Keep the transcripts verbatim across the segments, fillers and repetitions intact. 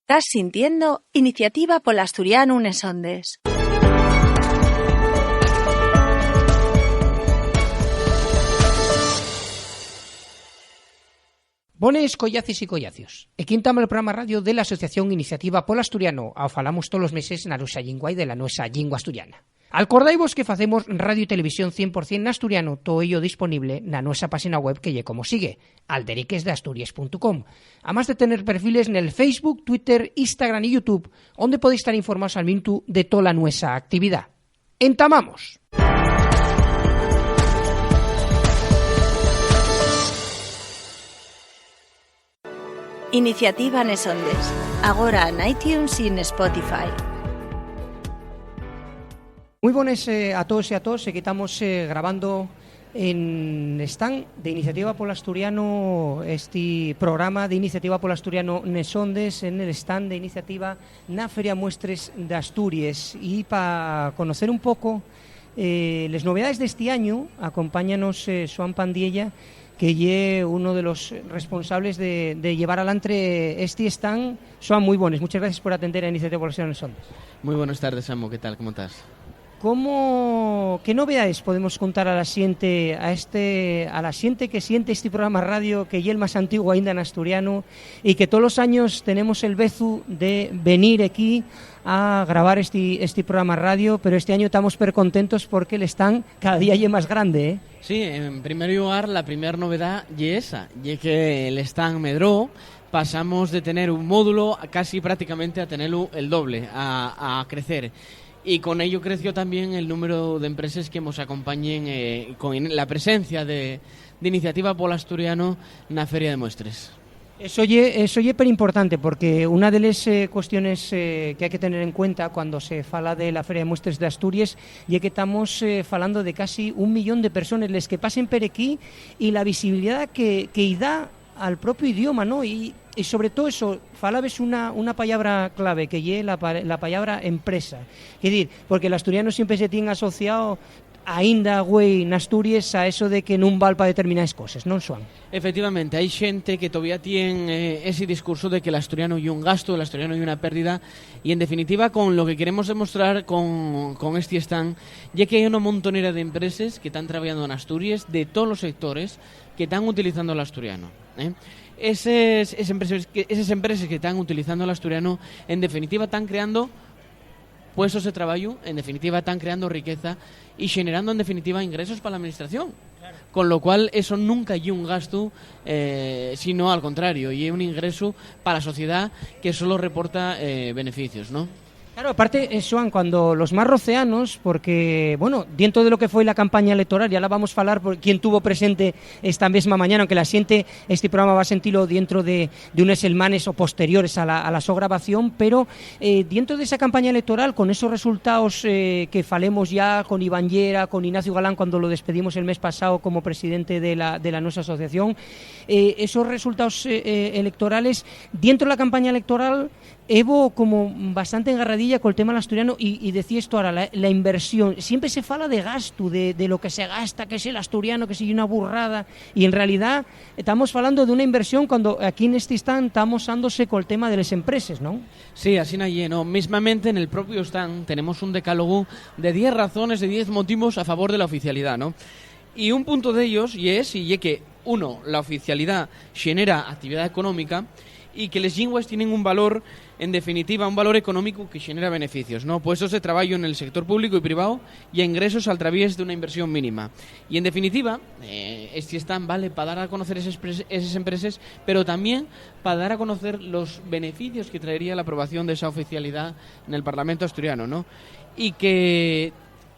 Tás sintiendo Iniciativa pol Asturianu nes Ondes. Bones, collaces y collacios. Equí entama el programa radio de la Asociación Iniciativa pol Asturiano. Ao falamos tolos meses na nuesa llingua y de la nuesa llingua asturiana. Alcordaivos que facemos radio y televisión cien por cien n'asturiano, too ello disponible na nuesa páxina web, que ye como sigue, alderiquesdeasturies punto com. Amás de tener perfiles nel Facebook, Twitter, Instagram y YouTube, onde podéis tar informaos al minutu de tola nuesa actividá. ¡Entamamos! Iniciativa nes Ondes, agora en iTunes y en Spotify. Mui bones, eh, a toos y a toos. Equí tamos, eh, grabando en stand de Iniciativa pol Asturiano, esti programa de Iniciativa pol Asturiano nes Ondes, en el stand de Iniciativa na Feria Muestres d'Asturies. Y pa conocer un poco, eh, les novedades d'esti añu, acompáñanos, eh, Xuan Pandiella, que ye uno de los responsables de, de llevar alantre esti stand. Xuan, mui bones, muchas gracias por atender a Iniciativa pol Asturiano nes Ondes. Muy buenas tardes, Samu, ¿qué tal? ¿Cómo estás? ¿Cómo, qué novedades podemos contar a la xente, a este, a la xente que siente esti programa radio, que ye el más antiguu aínda n'asturianu, y que tolos años tenemos el vezu de venir equí a grabar esti, esti programa radio, pero esti añu tamos percontentos porque el stand cada día ye más grande, ¿eh? Sí, en primer llugar, la primera novedá ye esa, ye que el stand medró, pasamos de tener un módulo a casi prácticamente a tenerlo el doble, a, a crecer. Y con ello creció también el número de empreses que mos acompañen, eh, con la presencia de, de Iniciativa pol Asturiano na Feria de Muestres. Eso ye, eso ye perimportante, porque una de les, eh, cuestiones, eh, que hai que tener en cuenta cuando se fala de la Feria de Muestres d'Asturies ye que tamos, eh, falando de casi un millón de persones les que pasen per equí, y la visibilidá que, que-y da al propio idioma, ¿no? Y, y sobre todo eso, falabes una, una pallabra clave, que ye la pa-, la pallabra empresa. Quiero decir, porque l'asturiano siempre se tien asociao, aínda güei n'Asturies, a eso de que nun val pa determinaes coses, ¿non, Xuan? Efectivamente, hai xente que todavía tien, eh, ese discurso de que l'asturiano ye un gasto, l'asturiano ye una pérdida, y en definitiva, con lo que queremos demostrar con, con esti stand, ye que hai una montonera de empreses que tán trabajando n'Asturies, de todos los sectores, que tán utilizando l'asturiano, ¿eh? Eses, eses empreses que, eses empreses que tán utilizando l'asturiano, en definitiva, tán creando puestos de trabajo, en definitiva, tán creando riqueza y generando, en definitiva, ingresos pa l'administración. Con lo cual, eso nunca ye un gastu, eh, sino al contrario, ye un ingresu pa la sociedá que solo reporta, eh, beneficios, ¿no? Claro, aparte, eh, Xuan, cuando los más roceanos, porque, bueno, dientro de lo que foi la campaña electoral, ya la vamos falar por quien tuvo presente esta mesma mañana, aunque la xente, este programa va a sentilo dientro de, de unes selmanes o posteriores a la, a la so grabación, pero, eh, dientro de esa campaña electoral, con esos resultaos, eh, que falemos ya con Iván Llera, con Ignacio Galán, cuando lo despedimos el mes pasado como presidente de la, de la nuestra asociación, eh, esos resultaos, eh, eh, electorales, dientro de la campaña electoral, Evo como bastante engarradilla col tema del asturiano y, y decíes tú ahora, la, la inversión. Siempre se fala de gastu, de, de lo que se gasta, que es el asturiano, que si una burrada. Y en realidad estamos falando de una inversión cuando aquí en este stand estamos dándose col tema de las empresas, ¿no? Sí, asina ye, ¿no? Mismamente en el propio stand tenemos un decálogo de diez razones, de diez motivos a favor de la oficialidad, ¿no? Y un punto d'ellos ye esi, ye que, uno, la oficialidá xenera actividá económica y que les llingües tienen un valor, en definitiva, un valor económicu que xenera beneficios, ¿no? Puestos de trabajo en el sector público y privado y a ingresos al traviés d'una inversión mínima. Y, en definitiva, eh, esti stand vale pa dar a conocer eses pres-, eses empreses, pero tamién pa dar a conocer los beneficios que traería la aprobación d'esa oficialidá nel Parlamento asturiano, ¿no? Y que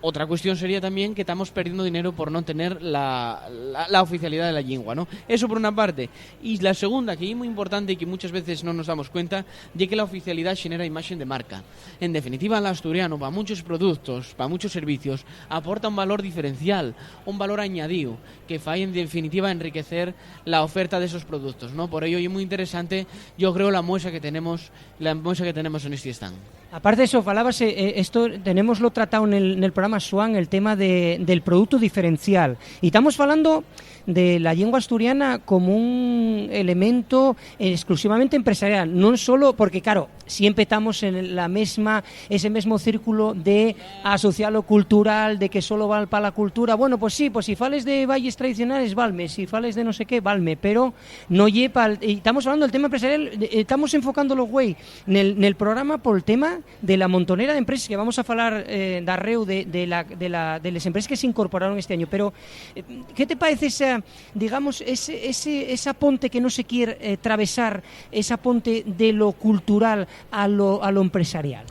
Otra cuestión sería tamién que tamos perdiendo dinero por no tener la, la, la oficialidá de la llingua, ¿no? Eso por una parte. Y la segunda, que ye mui importante y que muchas veces no nos damos cuenta, ye que la oficialidá xenera imaxen de marca. En definitiva, l'asturiano, pa muchos productos, pa muchos servicios, aporta un valor diferencial, un valor añadíu, que fai, en definitiva, enriquecer la oferta d'esos productos, ¿no? Por ello, ye mui interesante, yo creo, la muestra que tenemos, la muestra que tenemos en esti stand. Aparte d'eso, falábase, eh, esto tenémoslo tratao nel, nel programa, más, Xuan, el tema de, del producto diferencial. Y estamos hablando de la lengua asturiana como un elemento exclusivamente empresarial, non solo porque, claro, siempre estamos en la mesma, ese mesmo círculo de asociar lo cultural, de que solo val pa la cultura. Bueno, pues sí, pues si fales de bailes tradicionales, valme, si fales de no sé qué, valme, pero no lle pal, y estamos hablando del tema empresarial, eh, estamos enfocándolo, güey, nel, nel programa por el tema de la montonera de empresas que vamos a falar, eh, darreu de, de la, de la, de les empreses que se incorporaron este año. Pero, eh, ¿qué te parece esa, digamos, ese, ese, esa ponte que no se quiere, eh, travesar, esa ponte de lo cultural a lo, a lo empresarial?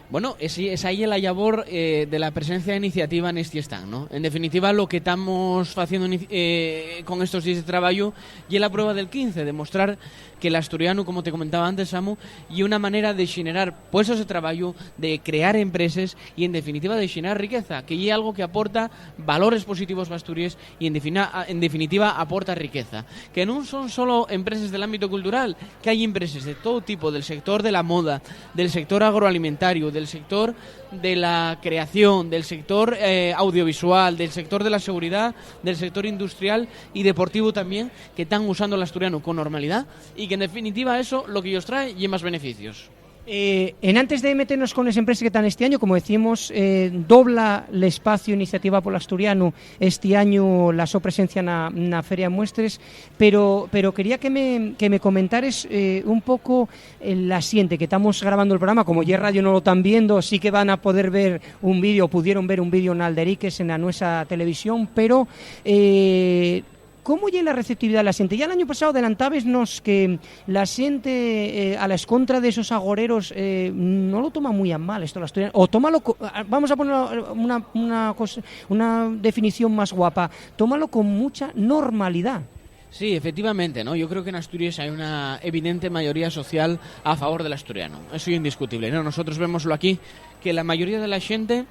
Bueno, esi, esa ye la llavor, eh, de la presencia de iniciativa nesti stand, ¿no? En definitiva, lo que tamos faciendo ini-, eh, con estos díes de trabayu ye la prueba del quince, demostrar que l'asturianu, como te comentaba antes, Samu, ye una manera de xenerar puestos de trabayu, de crear empreses y, en definitiva, de xenerar riqueza, que ye algo que aporta valores positivos pa Asturies y, en defina-, en definitiva, aporta riqueza. Que nun son solo empreses del ámbito cultural, que hai empreses de todo tipo, del sector de la moda, del sector agroalimentario, del sector de la creación, del sector, eh, audiovisual, del sector de la seguridá, del sector industrial y deportivo tamién, que tán usando l'asturianu con normalidá y que, en definitiva, eso lo que yos trae ye más beneficios. Eh, enantes de meternos con les empreses que tán este año, como decíamos, eh, dobla l'espacio Iniciativa pol Asturianu este año la so presencia na, na Feria de Muestres, pero, pero quería que me, que me comentares, eh, un poco, eh, la xente que tamos grabando el programa, como ye radio no lo tán viendo, sí que van a poder ver un vídeo, pudieron ver un vídeo n'Alderiques, en la nuesa televisión, pero, eh, ¿cómo ye la receptividá de la xente? Ya l'añu pasao adelantábesnos que la xente, eh, a la escontra de esos agoreros, eh, no lo toma muy a mal esto, la historia. O tómalo co-, a, vamos a poner una, una cosa, una definición más guapa, tómalo con mucha normalidá. Sí, efectivamente, ¿no? Yo creo que en Asturias hay una evidente mayoría social a favor del asturiano. Eso es indiscutible, ¿no? Nosotros vémoslo aquí, que la mayoría de la xente,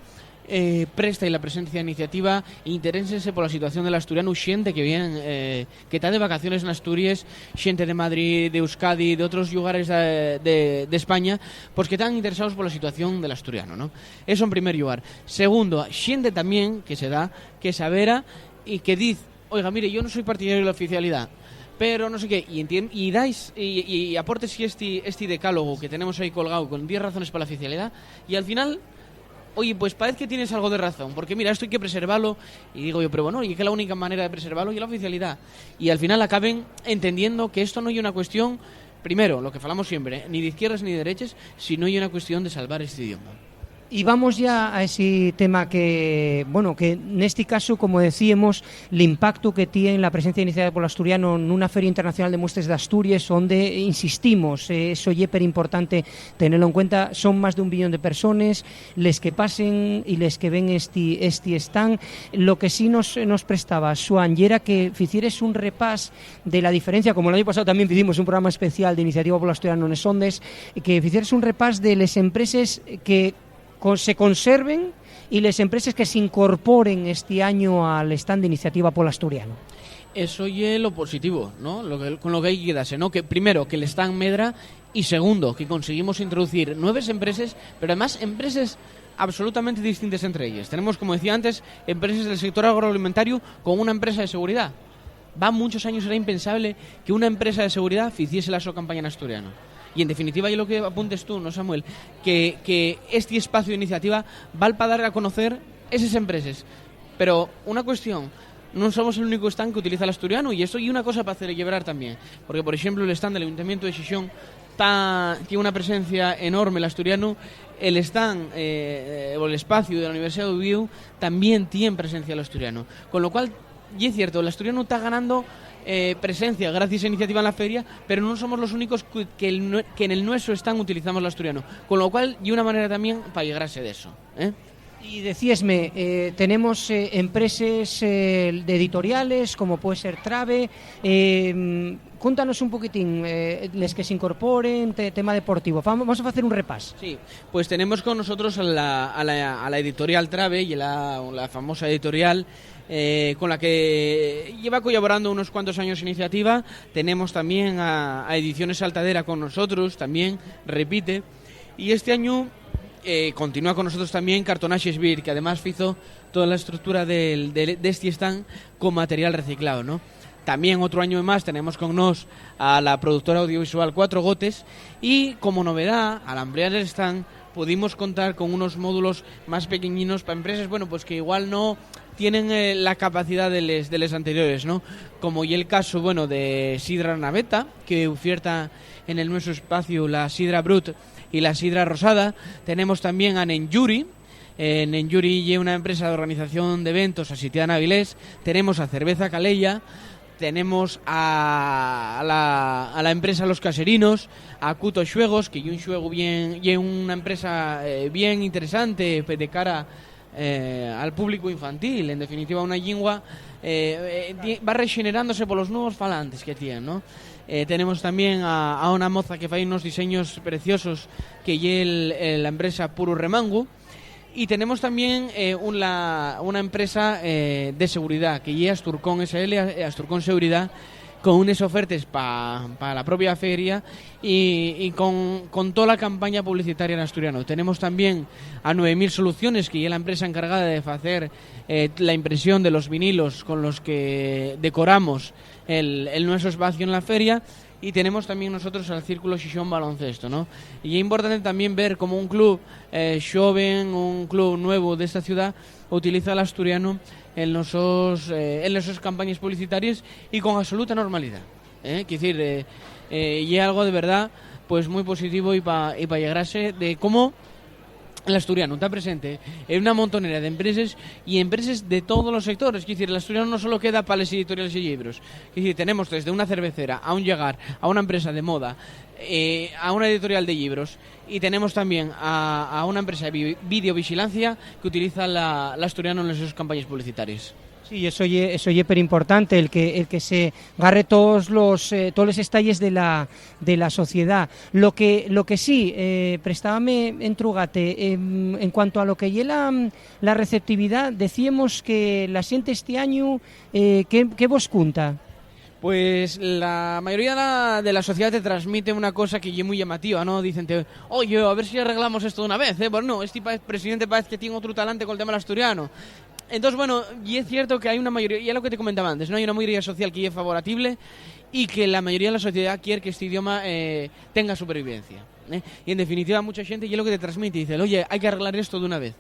eh, presta y la presencia de iniciativa, interésese pola situación del asturianu, xente que vien, eh, que ta de vacaciones en Asturias, xente de Madrid, de Euskadi, de otros llugares de, de, de España, pues que tán interesados pola situación del asturiano, ¿no? Eso en primer llugar. Segundo, xente tamién que se da, que s'avera y que diz: "Oiga, mire, yo no soy partidario de la oficialidá, pero no sé qué", y entien-, y dais, y, y, y aportes y esti, esti decálogo que tenemos ahí colgao con diez razones pa la oficialidá, y al final, oye, pues parece que tienes algo de razón, porque mira, esto hay que preservalo, y digo yo, pero bueno, y es que la única manera de preservalo es la oficialidá. Y al final acaben entendiendo que esto no es una cuestión, primero, lo que falamos siempre, ¿eh?, ni de izquierdas ni de dereches, sino es una cuestión de salvar este idioma. Y vamos ya a ese tema que, bueno, que nesti casu, como decíemos, l'impactu que tien la presencia iniciada pol asturiano nuna Feria Internacional de Muestres d'Asturies, onde insistimos, eh, eso ye perimportante tenelo en cuenta, son más d'un billón de persones les que pasen y les que ven esti, esti stand. Lo que sí nos, nos prestaba, Xuan, yera que ficieres un repás de la diferencia, como l'añu pasao tamién ficimos un programa especial d'Iniciativa pol Asturianu nes Ondes, que ficieres un repás de les empreses que con-, se conserven y les empreses que s'incorporen esti añu al stand d'Iniciativa pol Asturianu. Eso ye lo positivo, ¿no? Lo que, con lo que hai que quedase, ¿no? Que, primero, que l'stand medra, y segundo, que conseguimos introducir nueves empreses, pero además empreses absolutamente distintes entre ellas. Tenemos, como decía antes, empreses del sector agroalimentario con una empresa de seguridad. Va munchos años, era impensable que una empresa de seguridá ficiese la so campaña n'asturiano. Y, en definitiva, ye lo que apuntes tú, ¿no, Samuel? Que, que esti espacio d'iniciativa val pa dar a conocer eses empreses. Pero una cuestión, non somos el único stand que utiliza l'asturianu, y eso ye una cosa pa celebrar tamién. Porque, por exemplo, el stand del Ayuntamiento de Xixón ta, tien una presencia enorme l'asturianu, el stand, eh, eh, o l'espaciu de la Universidad d'Uviéu tamién tien presencia l'asturianu. Con lo cual, ye cierto, l'asturianu ta ganando, eh, presencia gracias a iniciativa en la feria, pero non somos los únicos cu-, que el nue-, que en el nueso stand utilizamos l'asturianu. Con lo cual, ye una manera tamién pa alegrase d'eso, ¿eh? Y decíesme, eh, tenemos, eh, empreses, eh, de editoriales, como puede ser Trabe. Eh, mm, cúntanos un poquitín, eh, les que s'incorporen, te-, tema deportivo. Fa-, vamos a facer un repás. Sí, pues tenemos con nosotros a la, a la, a la editorial Trabe, y la, la famosa editorial, eh, con la que lleva colaborando unos cuantos años Iniciativa. Tenemos también a, a Ediciones Saltadera con nosotros, también repite. Y este año Eh, continúa con nosotros también Cartonaxes Vir, que además fizo toda la estructura del, del, d'esti stand con material reciclado, ¿no? También otro año más tenemos con nos a la productora audiovisual Cuatro Gotes y, como novedad, al ampliar el stand, pudimos contar con unos módulos más pequeñinos pa empreses, bueno, pues que igual no tienen, eh, la capacidad de les, de les anteriores, ¿no? Como y el caso, bueno, de Sidra Naveta, que ufierta en el nuestro espacio la sidra brut y la sidra rosada. Tenemos también a Nenjuri. Eh, Nenjuri ye una empresa de organización de eventos asitiada en Avilés. Tenemos a Cerveza Calella. Tenemos a, a la, a la empresa Los Caserinos, a Cuto Xuegos, que ye un xuegu bien, ye una empresa, eh, bien interesante, pues, de cara, eh, al público infantil. En definitiva, una llingua, eh, eh, di-, va rexenerándose polos nuevos falantes que tien, ¿no? Eh, tenemos también a, a una moza que fai unos diseños preciosos, que ye el, el, la empresa Puro Remangu. Y tenemos también, eh, un, la, una empresa, eh, de seguridá, que ye Asturcón S L, eh, Asturcón Seguridá, con unes ofertes pa, pa la propia feria y, y con, con tola campaña publicitaria n'asturianu. Tenemos también a Nueve Mil Soluciones, que ye la empresa encargada de facer, eh, la impresión de los vinilos con los que decoramos el, el nuestro espacio en la feria. Y tenemos también nosotros al Círculo Xixón Baloncesto, ¿no? Y ye importante también ver cómo un club, eh, xoven, un club nuevu d'esta ciudá, utiliza l'asturianu en los sos, eh, en les sos campañes publicitarias y con absoluta normalidá, ¿eh? Quiero decir, eh, eh, ye algo de verdad, pues, muy positivo y pa, y pa llegrase de cómo l'asturianu ta presente en una montonera d'empreses y empreses de todos los sectores. Quiero decir, l'asturianu no solo queda pa les editoriales de llibros. Quiero decir, tenemos desde una cervecera a un llegar a una empresa de moda, eh, a una editorial de llibros, y tenemos también a, a una empresa de vi-, videovigilancia que utiliza la, l'asturianu en les sos campañes publicitarias. Sí, eso ye, eso ye perimportante, el que, el que se garre todos los, eh, todos los estalles de la, de la sociedá. Lo que, lo que sí, eh, prestábame entrugate, em, en cuanto a lo que ye la, la receptividá, decíemos que la xente este añu, eh, ¿qué, qué vos cunta? Pues la mayoría de la, de la sociedá te transmite una cosa que ye muy llamativa, ¿no? Dicen, "Oye, a ver si arreglamos esto de una vez, ¿eh?". Bueno, no, este pa-, presidente parece que tiene otro talante con el tema del asturiano. Entonces, bueno, y es cierto que hay una mayoría, y es lo que te comentaba antes, ¿no? Hay una mayoría social que es favorable y que la mayoría de la sociedad quiere que este idioma, eh, tenga supervivencia, ¿eh? Y en definitiva, mucha gente, y es lo que te transmite, dice, "Oye, hay que arreglar esto de una vez".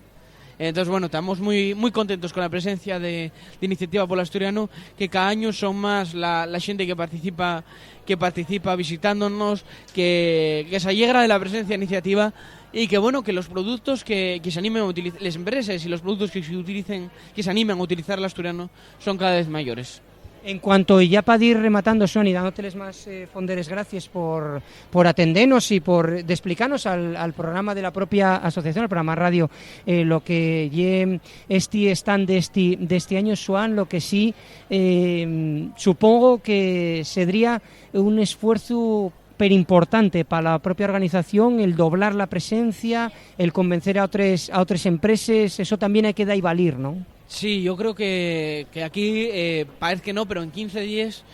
Entonces, bueno, estamos muy, muy contentos con la presencia de, de Iniciativa Polo Asturiano, que cada año son más la, la gente que participa, que participa visitándonos, que, que se alegra de la presencia de Iniciativa y que, bueno, que los productos que, que se animen a utilizar, las empresas y los productos que se utilicen, que se animen a utilizar el asturiano son cada vez mayores. En cuanto, y ya pa dir rematando, Sony, dándote les más, eh, fonderes gracies por, por atendenos y por desplicanos al, al programa de la propia asociación, al programa radio, eh, lo que ye esti stand de esti, de esti año, Xuan, lo que sí, eh, supongo que sedría un esfuerzo perimportante pa la propia organización el doblar la presencia, el convencer a otres, a otres empreses, eso también hai que dar y valir, ¿no? Sí, yo creo que, que aquí, eh, parece que no, pero en quince días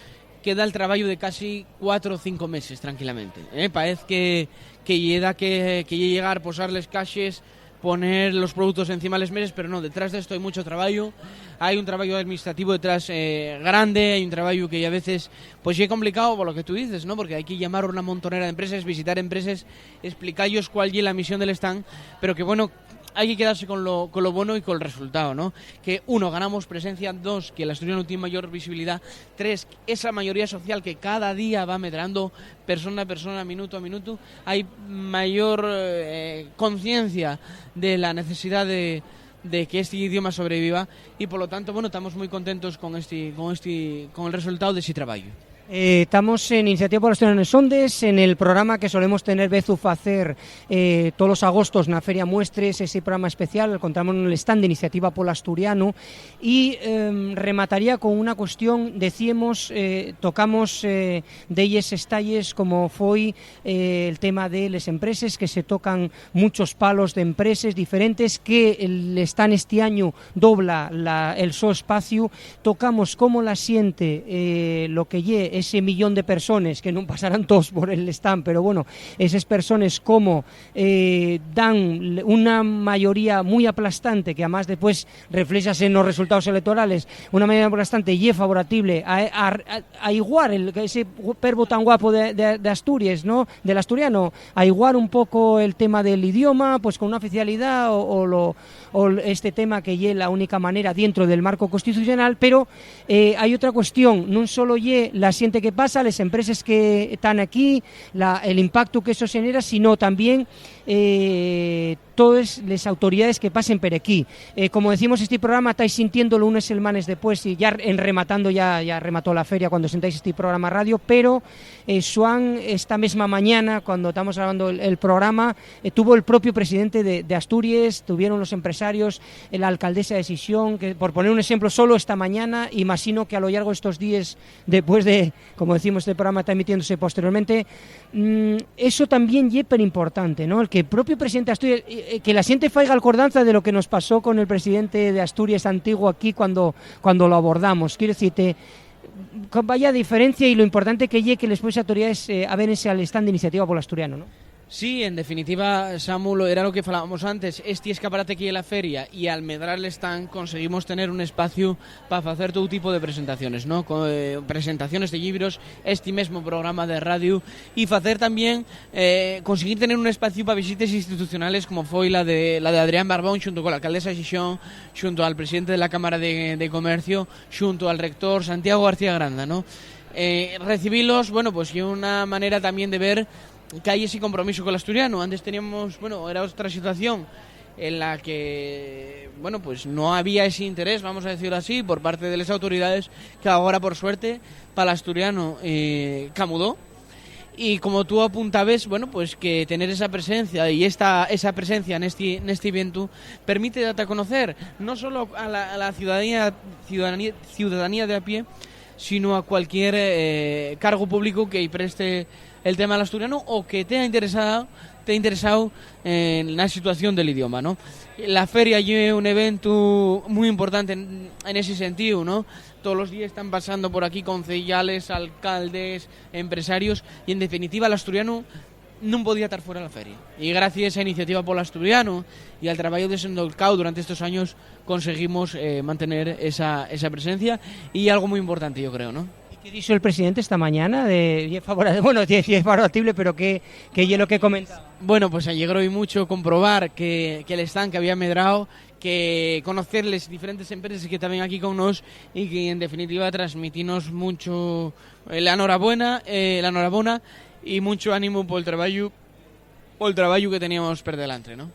queda el trabajo de casi cuatro o cinco meses tranquilamente, ¿eh? Parece que, que llega que, que llegar, posar les caxes, poner los productos encima de les meses, pero no, detrás de esto hay mucho trabajo. Hay un trabajo administrativo detrás, eh, grande, hay un trabajo que a veces, pues, es complicado por lo que tú dices, ¿no? Porque hay que llamar a una montonera de empresas, visitar empresas, explicarles cuál es la misión del stand, pero que, bueno, hay que quedarse con lo, con lo bueno y con el resultado, ¿no? Que, uno, ganamos presencia, dos, que el asturiano tiene mayor visibilidad, tres, esa mayoría social que cada día va medrando, persona a persona, minuto a minuto, hay mayor, eh, conciencia de la necesidad de, de que este idioma sobreviva y, por lo tanto, bueno, estamos muy contentos con este, con este, con el resultado de ese trabajo. Eh, tamos en Iniciativa Polo Asturiano nes Ondes, en el programa que solemos tener vezu facer, eh, tolos agostos na Feria Muestres, ese programa especial, contamos nel stand de Iniciativa Polo Asturiano, y, em, remataría con una cuestión. Decíemos, eh, tocamos, eh, delles estalles, como foi, eh, el tema de les empreses, que se tocan muchos palos d'empreses diferentes, que el stand esti añu dobla la, el so espaciu. Tocamos cómo la xente, eh, lo que ye ese millón de persones, que nun pasarán todos por el stand, pero bueno, eses persones como, eh, dan una mayoría mui aplastante, que además después refléxase nos resultados electorales, una mayoría aplastante ye favorable a, a, a, a iguar el, ese verbo tan guapo de, de, de Asturies, ¿no? Del asturiano, a iguar un poco el tema del idioma, pues con una oficialidad o, o lo, o este tema que ye la única manera dentro del marco constitucional, pero, eh, hai otra cuestión, non solo ye la xente que pasa, les empreses que tán aquí, la, el impactu que eso xenera, sino tamién, eh, todes les autoridaes que pasen per aquí. Eh, como decimos, esti programa estáis sintiéndolo unes selmanes depués y ya en rematando, ya, ya remató la feria cuando sentáis esti programa radio, pero, eh, Xuan, esta mesma mañana, cuando tamos grabando el, el programa, eh, tuvo el propio presidente de, de Asturies, tuvieron los empresarios, eh, la alcaldesa de Xixón, que, por poner un exemplo, solo esta mañana, imagino que a lo llargo de estos díes, después de, como decimos, este programa está emitiéndose posteriormente, mm, eso tamién ye perimportante, ¿no? El que el propio presidente de Asturies, eh, eh, que la xente faiga alcordanza de lo que nos pasó con el presidente de Asturies antiguo aquí cuando, cuando lo abordamos. Quiero decirte, con vaya diferencia y lo importante que ye que les propies autoridaes, eh, abérense al stand de Iniciativa pol Asturiano, ¿no? Sí, en definitiva, Samu, lo, era lo que falábamos antes, esti escaparate aquí de la feria y al medrar el stand conseguimos tener un espacio pa facer todo tipo de presentaciones, ¿no? Co-, eh, presentaciones de llibros, esti mesmo programa de radio y facer también, eh, conseguir tener un espacio pa visites institucionales como foi la de, la de Adrián Barbón xunto con la alcaldesa de Xixón, xunto al presidente de la Cámara de, de Comercio, xunto al rector Santiago García Granda, ¿no? Eh, recibilos, bueno, pues ye una manera también de ver que hai ese compromiso con l'asturiano. Antes teníamos, bueno, era otra situación en la que, bueno, pues no había ese interés, vamos a decirlo así, por parte de las autoridades, que ahora, por suerte, para l'asturiano, eh, camudó. Y como tú apuntabes, bueno, pues que tener esa presencia y esta, esa presencia en este, en este evento permite darte a conocer no solo a la, a la ciudadanía, ciudadanía, ciudadanía de a pie, sino a cualquier, eh, cargo público que preste el tema del asturiano o que te ha interesado, te ha interesado en la situación del idioma, ¿no? La feria ye un evento muy importante en, en ese sentido, ¿no? Todos los días están pasando por aquí concejales, alcaldes, empresarios, y en definitiva l'asturiano nun podía estar fuera de la feria. Y gracias a Iniciativa pol Asturiano y al trabajo desenvolcado durante estos años conseguimos, eh, mantener esa, esa presencia y algo muy importante, yo creo, ¿no? ¿Y qué dijo el presidente esta mañana? De, ye favorable, bueno, ye, ye favorable, pero ¿qué, qué ye lo que comenta? Bueno, pues alegró y mucho comprobar que, que el stand que había medrado, que conocer las diferentes empresas que estaban aquí con nos y que en definitiva transmitirnos mucho, eh, la enhorabuena, eh, la enhorabuena y mucho ánimo por el trabajo, por el trabajo que teníamos por delante, ¿no?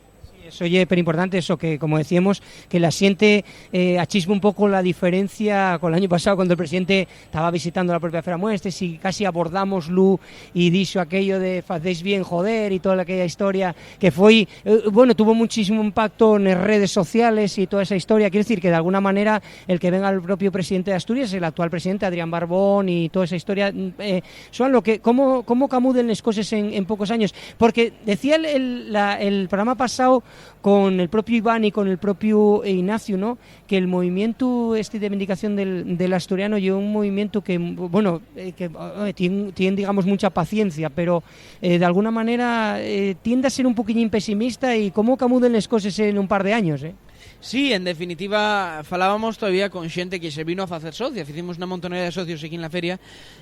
Sí, eso ye perimportante, eso que, como decíamos, que la xente, eh, achispa un poco la diferencia con el año pasado cuando el presidente estaba visitando la propia Fera Muestres y casi abordámoslo y dijo aquello de "facéis bien, joder", y toda aquella historia que fue, eh, bueno, tuvo muchísimo impacto en las redes sociales y toda esa historia. Quiero decir que de alguna manera el que venga el propio presidente de Asturias, el actual presidente Adrián Barbón y toda esa historia, mm, eh, Xuan, lo que, ¿cómo, cómo camuden las cosas en, en pocos años? Porque decía el, el, la, el programa pasado con el propio Iván y con el propio, eh, Ignacio, ¿no? Que el movimiento este de vindicación del, del asturiano lleva un movimiento que, bueno, eh, que, eh, tiene, tiene, digamos, mucha paciencia, pero, eh, de alguna manera, eh, tiende a ser un poquillín pesimista. ¿Y cómo camuden las cosas en un par de años, eh? Sí, en definitiva, falábamos todavía con xente que se vino a facer socia. Hicimos una montonera de socios aquí en la feria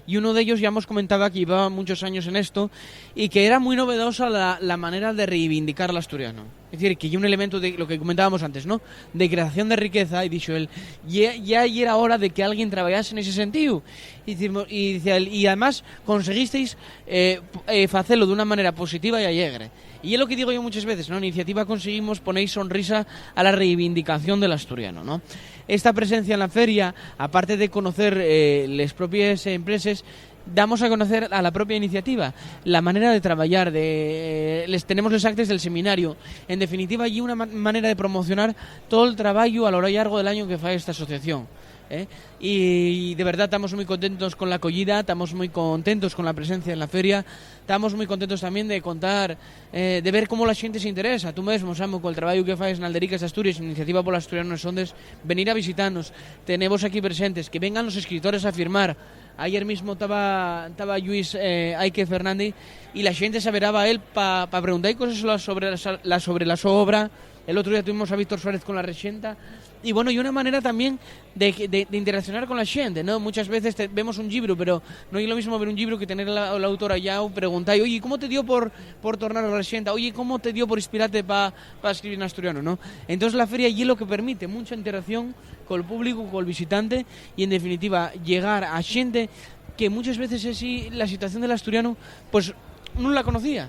y uno de ellos ya nos comentaba que llevaba muchos años en esto y que era muy novedosa la, la manera de reivindicar l'asturiano. Es decir, que hay un elemento de lo que comentábamos antes, ¿no? De creación de riqueza, y dijo él, ya, ya era hora de que alguien trabajase en ese sentido. Y, decimos- y dice él, "Y además conseguisteis, eh, p- eh, facelo de una manera positiva y alegre". Y es lo que digo yo muchas veces, ¿no? En Iniciativa conseguimos poner sonrisa a la reivindicación del asturiano, ¿no? Esta presencia en la feria, aparte de conocer, eh, las propias empresas, damos a conocer a la propia iniciativa, la manera de trabajar, de, eh, les, tenemos los actes del seminario. En definitiva, hay una ma- manera de promocionar todo el trabajo a lo largo del año que fai esta asociación, ¿eh? Y, y de verdad estamos muy contentos con la acogida, estamos muy contentos con la presencia en la feria, estamos muy contentos también de contar, eh, de ver cómo la gente se interesa. Tú mesmo, Samu, con el trabajo que faes en Aldericas Asturias, Iniciativa por Asturias no Sondes, venir a visitarnos, tenemos aquí presentes, que vengan los escritores a firmar. Ayer mismo taba, taba Lluís, eh, Aike Fernández, y la xente se averaba a él pa, pa preguntar coses la sobre la, la sobre la so obra. El otro día tuvimos a Víctor Suárez con la rexenta. Y bueno, y una manera también de, de, de interaccionar con la xente, ¿no? Muchas veces te, vemos un libro, pero no es lo mismo ver un libro que tener la, la autora ya o preguntar, oye, ¿cómo te dio por, por tornar a la rexenta? Oye, ¿cómo te dio por inspirarte para pa escribir en asturiano, ¿no? Entonces la feria es lo que permite mucha interacción con el público, con el visitante, y en definitiva llegar a xente que muchas veces es la situación del asturiano, pues no la conocía.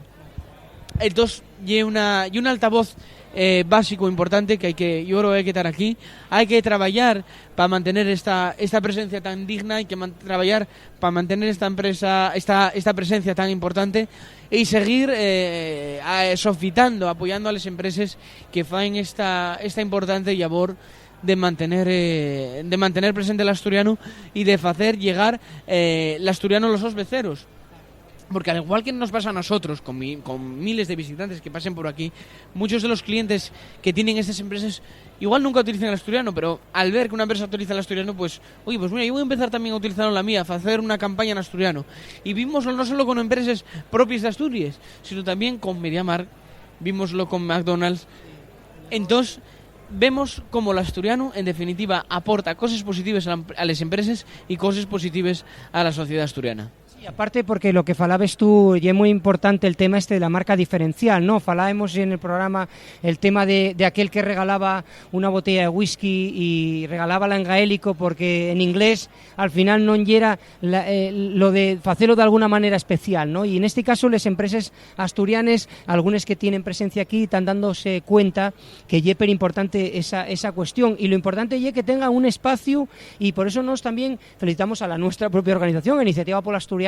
Entonces, ye una, ye un altavoz, eh, básico, importante, que hay que, yo creo que hay que estar aquí, hay que trabajar para mantener esta, esta presencia tan digna, hay que man-, trabajar para mantener esta empresa, esta, esta presencia tan importante y seguir, eh, a-, sofitando, apoyando a las empresas que faen esta, esta importante labor de mantener, eh, de mantener presente el asturiano y de hacer llegar, eh, el asturiano a los sos veceros. Porque al igual que nos pasa a nosotros, con, mi-, con miles de visitantes que pasen por aquí, muchos de los clientes que tienen estas empresas igual nunca utilizan el asturiano, pero al ver que una empresa utiliza el asturiano, pues, oye, pues mira, yo voy a empezar también a utilizarlo en la mía, a hacer una campaña en asturiano. Y vimoslo no solo con empresas propias de Asturias, sino también con MediaMarkt, vimoslo con McDonald's. Entonces, vemos cómo el asturiano, en definitiva, aporta cosas positivas a, la, a las empresas y cosas positivas a la sociedad asturiana. Sí, aparte, porque lo que falabes tú, ye muy importante el tema este de la marca diferencial, ¿no? Falábemos en el programa el tema de, de aquel que regalaba una botella de whisky y regalaba la en gaélico, porque en inglés al final no era la, eh, lo de hacerlo de alguna manera especial, ¿no? Y en este caso, las empresas asturianes, algunas que tienen presencia aquí, están dándose cuenta que ye per importante esa, esa cuestión. Y lo importante ye que tenga un espacio, y por eso nos también felicitamos a la nuestra propia organización, a Iniciativa Pol Asturiano,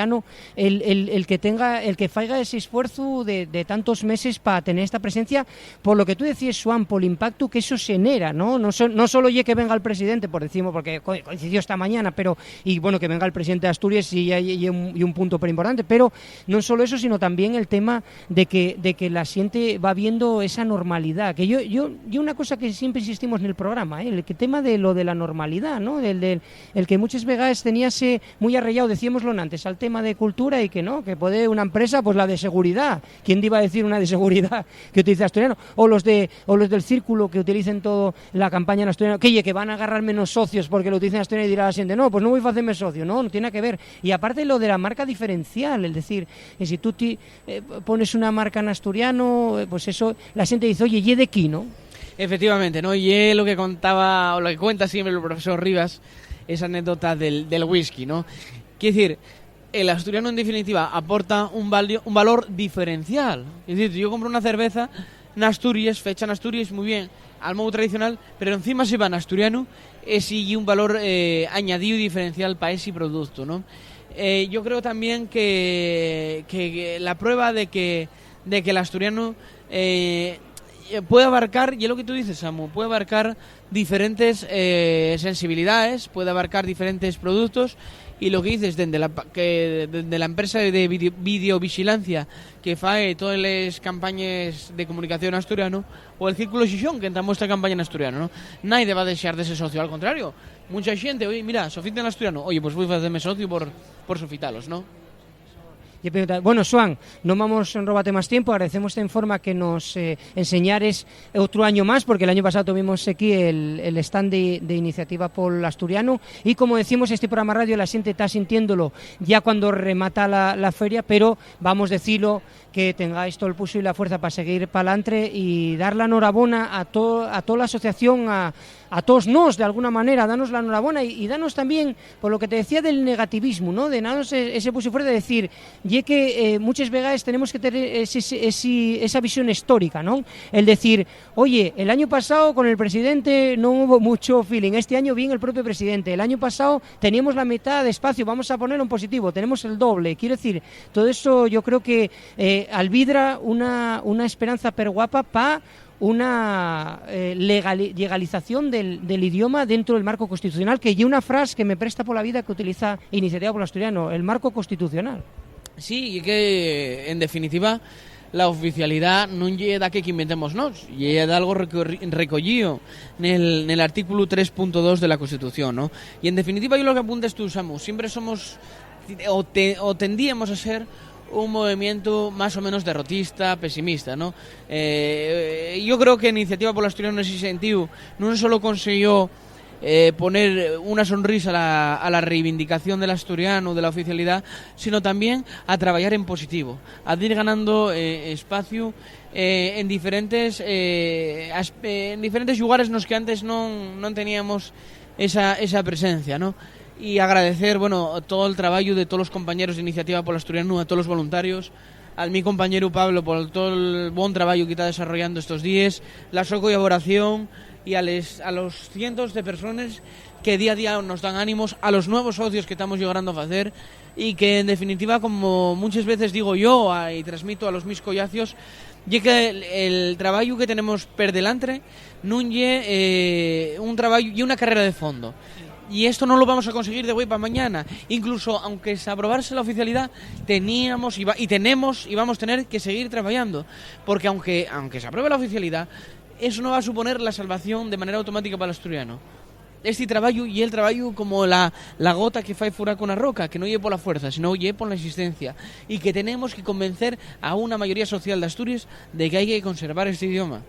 el, el, el que tenga, el que faiga ese esfuerzo de, de tantos meses para tener esta presencia, por lo que tú decías, Xuan, por el impacto que eso genera, ¿no? No, so-, no solo ye que venga el presidente, por decirlo, porque co-, coincidió esta mañana, pero, y bueno, que venga el presidente de Asturias y, y, y un, y un punto per importante, pero no solo eso, sino también el tema de que, de que la xente va viendo esa normalidad. Que yo, yo, yo una cosa que siempre insistimos en el programa, ¿eh? El que tema de lo de la normalidad, ¿no? Del, del, el que muchas vegaes teníase muy arrellado, decíamoslo antes, al tema de cultura y que no, que puede una empresa, pues la de seguridad. ¿Quién iba a decir una de seguridad que utiliza asturiano? O los de, o los del círculo que utilicen todo la campaña en asturiano, que ye que van a agarrar menos socios porque lo utilicen asturiano y dirá la xente, no, pues no voy a hacerme socio, no, no tiene nada que ver. Y aparte lo de la marca diferencial, es decir, que si tú ti-, eh, pones una marca en asturiano, eh, pues eso, la xente dice, oye, ye de aquí, ¿no? Efectivamente, ¿no? Y es lo que contaba, o lo que cuenta siempre el profesor Rivas, esa anécdota del, del whisky, ¿no? Quiero decir, el asturiano, en definitiva, aporta un valio, un valor diferencial. Es decir, yo compro una cerveza en Asturias, fecha en Asturias, muy bien, al modo tradicional, pero encima si va en asturiano, es y un valor, eh, añadido y diferencial para ese producto, ¿no? Eh, yo creo también que, que, que la prueba de que, de que el asturiano, eh, puede abarcar, y es lo que tú dices, Samu, puede abarcar diferentes, eh, sensibilidades, puede abarcar diferentes productos, y lo que dices, desde la, pa-, que, desde la empresa de video-, videovigilancia que fae todas las campañas de comunicación asturiano, o el Círculo Xixón, que entamó esta campaña en asturiano, ¿no? Nadie va a dejar de ser socio, al contrario. Mucha gente, oye, mira, sofiten asturiano, oye, pues voy a hacerme socio por, por sofitalos, ¿no? Ye pregunta. Bueno, Xuan, no vamos a robarte más tiempo. Agradecemos en forma que nos, eh, enseñares otro año más, porque el año pasado tuvimos aquí el, el stand de, de Iniciativa Pol Asturiano. Y como decimos, este programa radio la xente está sintiéndolo ya cuando remata la, la feria, pero vamos a decirlo, que tengáis todo el puso y la fuerza para seguir pa'lantre y dar la norabona a to-, a toda la asociación, a, a todos nos, de alguna manera, danos la norabona y, y danos también, por lo que te decía del negativismo, ¿no? De danos e-, ese puso y fuerza de decir, ye que, eh, muchas vegaes tenemos que tener ese, ese, ese, esa visión histórica, ¿no? El decir, oye, el año pasado con el presidente no hubo mucho feeling, este año bien el propio presidente, el año pasado teníamos la mitad de espacio, vamos a ponerlo en positivo, tenemos el doble. Quiero decir, todo eso yo creo que, eh, albidra una, una esperanza perguapa pa una, eh, legali-, legalización del, del idioma dentro del marco constitucional, que ye una frase que me presta pola vida que utiliza Iniciativa Pol Asturiano, el marco constitucional. Sí, y que, en definitiva, La oficialidá nun ye daqué que inventemos nós, ye dalgo recorri-, recoyío nel, nel artículu tres punto dos de la Constitución, ¿no? Y en definitiva, yo lo que apuntes tú, Samu, siempre somos o, te, o tendíemos a ser un movimiento más o menos derrotista, pesimista, ¿no? Eh, yo creo que Iniciativa por Asturias, en ese sentido, no solo consiguió eh, poner una sonrisa a la, a la reivindicación del asturiano, de la oficialidad, sino también a trabajar en positivo, a ir ganando eh, espacio eh, en diferentes eh, aspe- en diferentes lugares nos que antes no, no teníamos esa, esa presencia, ¿no? Y agradecer, bueno, todo el trabajo de todos los compañeros de Iniciativa por Asturiano, a todos los voluntarios, al mi compañero Pablo por todo el buen trabajo que está desarrollando estos días, la su colaboración y a, les, a los cientos de personas que día a día nos dan ánimos, a los nuevos socios que estamos llegando a hacer y que en definitiva, como muchas veces digo yo a, y transmito a los mis collacios, ye que el, el trabajo que tenemos per delante nun ye eh, un trabajo y una carrera de fondo. Y esto no lo vamos a conseguir de hoy para mañana. Incluso aunque se aprobase la oficialidad, teníamos y, va- y tenemos y vamos a tener que seguir trabajando. Porque aunque, aunque se apruebe la oficialidad, eso no va a suponer la salvación de manera automática para el asturiano. Este trabajo y el trabajo como la, la gota que fai furar con la roca, que no lle por la fuerza, sino lle por la insistencia. Y que tenemos que convencer a una mayoría social de Asturias de que hay que conservar este idioma.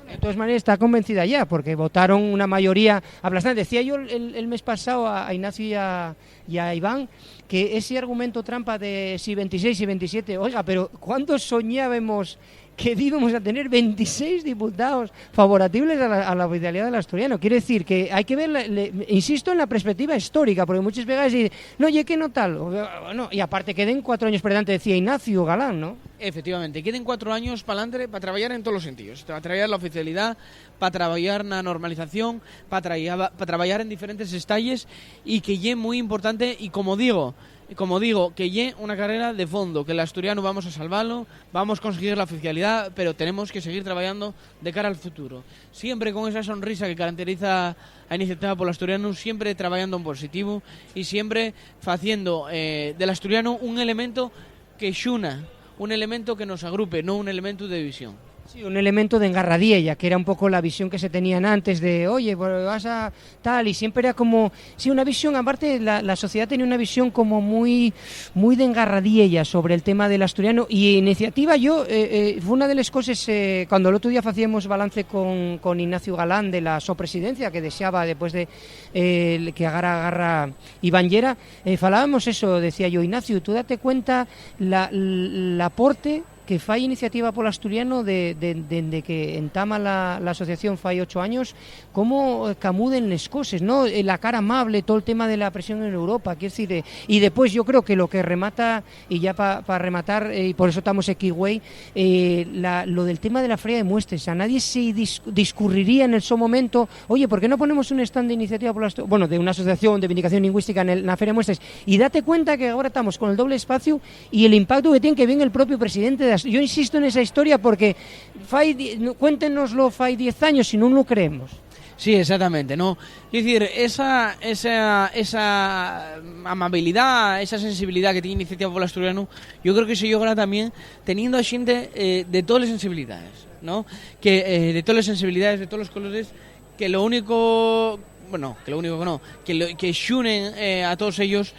De todas maneras, está convencida ya, porque votaron una mayoría aplastante. Decía yo el, el mes pasado a, a Ignacio y a, y a Iván que ese argumento trampa de si veintiséis y veintisiete, oiga, pero ¿cuándo soñábamos que íbamos a tener veintiséis diputados favoratibles a la, a la oficialidad del asturiano? Quiero decir que hay que ver, le- insisto en la perspectiva histórica, porque muchas veces dicen, no, y que no tal. O, bueno, y aparte queden cuatro años por delante, decía Ignacio Galán, ¿no? Efectivamente, queden cuatro años para adelante para trabajar en todos los sentidos, para trabajar la oficialidad, para trabajar na normalización, para trabajar en diferentes estalles y que ye muy importante y como digo, como digo, que ye una carrera de fondo, que el asturiano vamos a salvarlo, vamos a conseguir la oficialidad, pero tenemos que seguir trabajando de cara al futuro. Siempre con esa sonrisa que caracteriza a Iniciativa por Asturiano, siempre trabajando en positivo y siempre haciendo eh, del asturiano un elemento que xuna, un elemento que nos agrupe, no un elemento de división. Sí, un elemento de engarradiella, que era un poco la visión que se tenían antes de, oye, pues vas a tal, y siempre era como, sí, una visión, aparte la, la sociedad tenía una visión como muy, muy de engarradiella sobre el tema del asturiano, y iniciativa yo, eh, eh, fue una de las cosas, eh, cuando el otro día hacíamos balance con, con Ignacio Galán de la sopresidencia, que deseaba después de eh, que agarra, agarra Iván Llera, eh, falábamos eso, decía yo, Ignacio, tú date cuenta la- l'aporte que fai Iniciativa por Asturiano de, de, dende que entama la, la asociación fai ocho años, cómo eh, camuden les coses, ¿no? Eh, la cara amable, todo el tema de la presión en Europa, quiero decir, eh, y después yo creo que lo que remata, y ya para rematar, eh, y por eso estamos aquí, güey, eh, la- lo del tema de la feria de muestres, a nadie se dis- discurriría en el so momento, oye, ¿por qué no ponemos un stand de Iniciativa por Asturias, bueno, de una asociación de vindicación lingüística en el- na feria de muestres? Y date cuenta que ahora estamos con el doble espacio y el impacto que tiene, que viene el propio presidente de As- yo insisto en esa historia porque fai di- no- cuéntenoslo fai diez años si no lo creemos. Sí, exactamente, ¿no? Es decir, esa, esa, esa amabilidad, esa sensibilidad que tiene Iniciativa por Asturiano, yo creo que se logra también teniendo a gente eh, de todas las sensibilidades, ¿no? Que eh, de todas las sensibilidades, de todos los colores, que lo único, bueno, que lo único que no, que, lo, que xunen eh, a todos ellos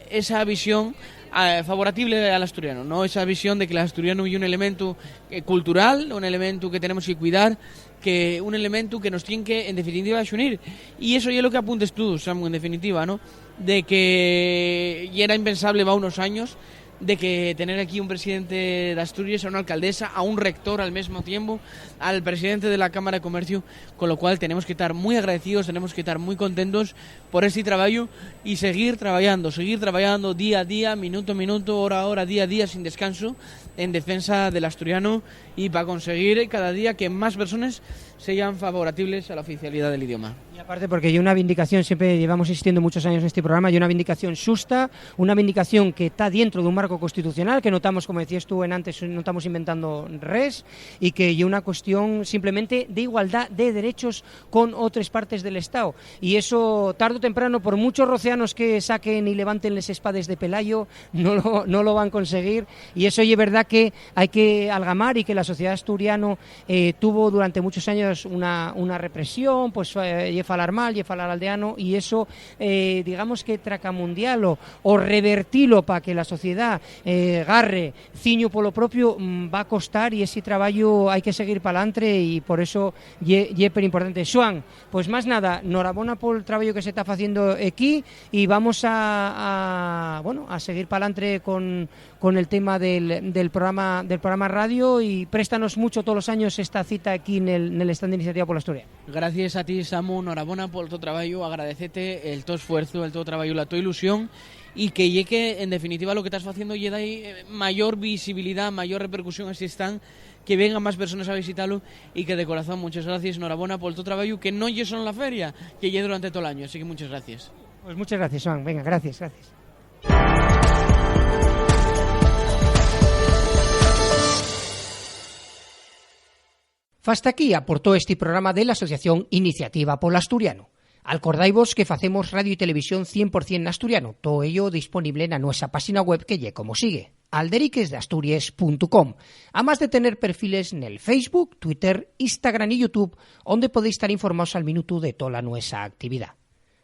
esa visión eh, favorable al asturiano, ¿no? Esa visión de que el asturiano es un elemento eh, cultural, un elemento que tenemos que cuidar, que un elemento que nos tiene que, en definitiva, xunir. Y eso es lo que apuntes tú, Samu, en definitiva, ¿no? De que ya era impensable va unos años de que tener aquí un presidente de Asturias, a una alcaldesa, a un rector al mismo tiempo, al presidente de la Cámara de Comercio, con lo cual tenemos que estar muy agradecidos, tenemos que estar muy contentos por este trabajo y seguir trabajando, seguir trabajando día a día, minuto a minuto, hora a hora, día a día, sin descanso, en defensa del asturiano y para conseguir cada día que más personas sean favorables a la oficialidad del idioma. Aparte, porque ye una vindicación, siempre llevamos insistiendo muchos años en este programa, ye una vindicación xusta, una vindicación que ta dientro d'un marco constitucional, que no tamos, como decías tú en antes, no tamos inventando res, y que ye una cuestión simplemente de igualdá de derechos con otres partes del Estao. Y eso, tarde o temprano, por muchos roceanos que saquen y levanten les espades de Pelayo, no lo, no lo van conseguir. Y eso ye verdá que hai que algamar y que la sociedá asturiano, eh, tuvo durante muchos años una, una represión, pues, eh, ye falar mal, ye falar aldeano, y eso, eh, digamos que tracamundialo o revertilo pa que la sociedá, eh, garre ciño polo propio, mm, va a costar, y esi trabayu hai que seguir pa'lantre, y por eso ye, ye perimportante. Xuan, pues más nada, norabona pol trabayu que se ta faciendo equí, y vamos a, a, bueno, a seguir pa'lantre con, con el tema del, del programa, del programa radio, y préstanos mucho tolos años esta cita aquí nel, nel stand d'Iniciativa pola Asturiano. Gracies a ti, Samu, norabona pol to trabayu, agradecete el to esfuerzu, el to trabayu, la to ilusión, y que ye que, en definitiva, lo que tas faciendo ye dar, eh, mayor visibilidá, mayor repercusión a esti stand, que vengan más personas a visitalo, y que de corazón, muchas gracies, norabona pol to trabayu, que no ye solo en la feria, que ye durante tol añu, así que muchas gracies. Pues muchas gracias, Juan. Venga, gracias, gracias. Fasta aquí aportó esti programa de la Asociación Iniciativa pol Asturiano. Alcordaivos que facemos radio y televisión cien por cien n'asturiano, too ello disponible na nuesa páxina web, que ye como sigue: alderiquesdeasturies punto com. Amás de tener perfiles nel Facebook, Twitter, Instagram y YouTube, onde podéis tar informaos al minutu de tola nuesa actividá.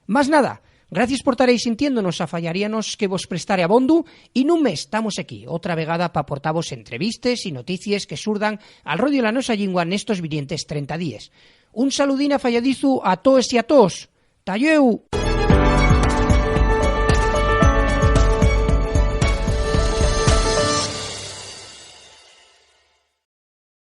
Más nada, gracies por tar ehí sintiéndonos. Afallaríanos que vos prestare abondu, y nun mes tamos equí otra vegada p'aportavos entrevistes y noticies que surdan al rollo de la nuesa llingua nestos vinientes trenta díes. Un saludín afayadizu a toes y a toos. Ta llueu!